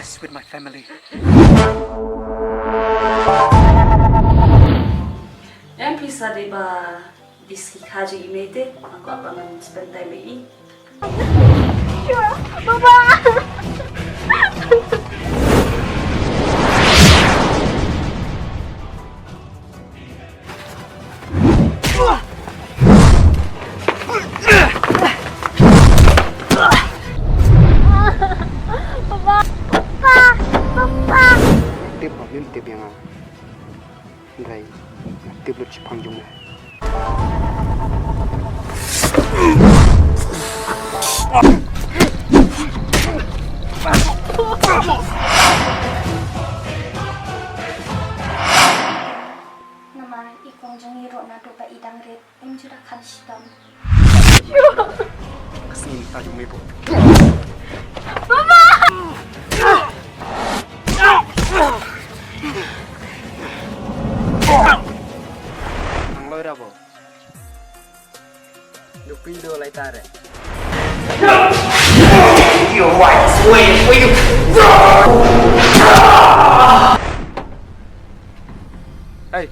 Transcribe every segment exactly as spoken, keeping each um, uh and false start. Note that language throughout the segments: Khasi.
With my family. Em pisa de ba biski kaju imete, aku apa nang spend time ini. Baba. Papa, papa, papa. Tip ba mim tip ïa nga. Hynrei nga tip lut shaphang jong me. Namar i kong jong i ruh naduh ba i dang rit, im ju da khan shitom. Ka sngi mynta jong me bro. Nang loi ra bro. Dupi do lai tare. Hey,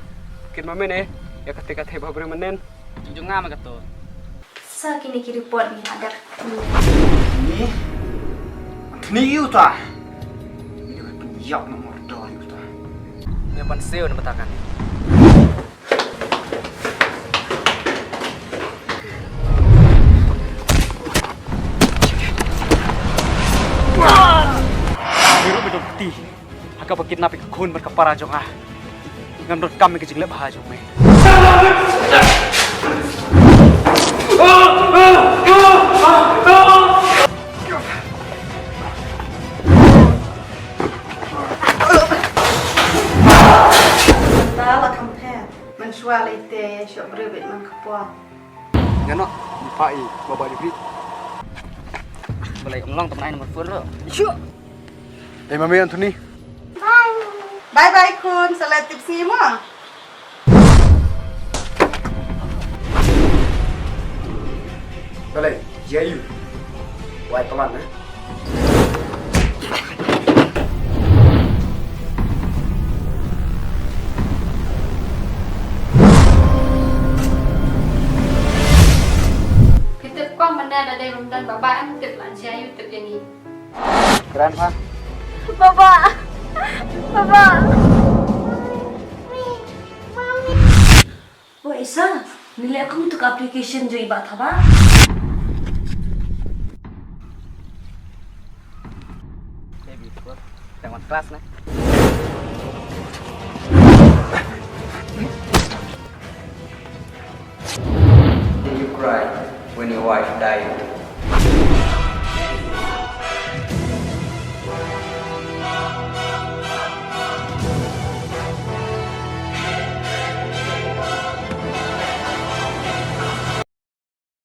kin ma mene, ïa kate kate ba bre menen. Jong nga ma kato. Sa kine ki report ni hadap. Ni. Ni yu ta. Ni ka pynïap na mor dor yu ta. Ni pan seo na batakan. Biru bidong ti. Ha kaba kidnap ïa ka khun bad ka para jong nga. Ngam donkam ïa ka jingleh bha jong me. Mynta la kham pher. Mynshuwa lei te shoh briew beit man ka por. Nga noh, i pa i, baba di bri. Balei ym long tam nai number phone ruh. Shuh. Ei, mami Anthony. Bye. Bye bye khun, sa leit tipsngi mo. Balei, jia yu. Wai palan eh. Phi tip kwah mynne da dei rymdan baba em tip la jia yu tip ïa ngi. Kren ha. Baba. Baba. Mami. O Isa, ngi leh kum tu ka application jong i Bah Thaba. Baby, tang wan class na. Did you cry when your wife died?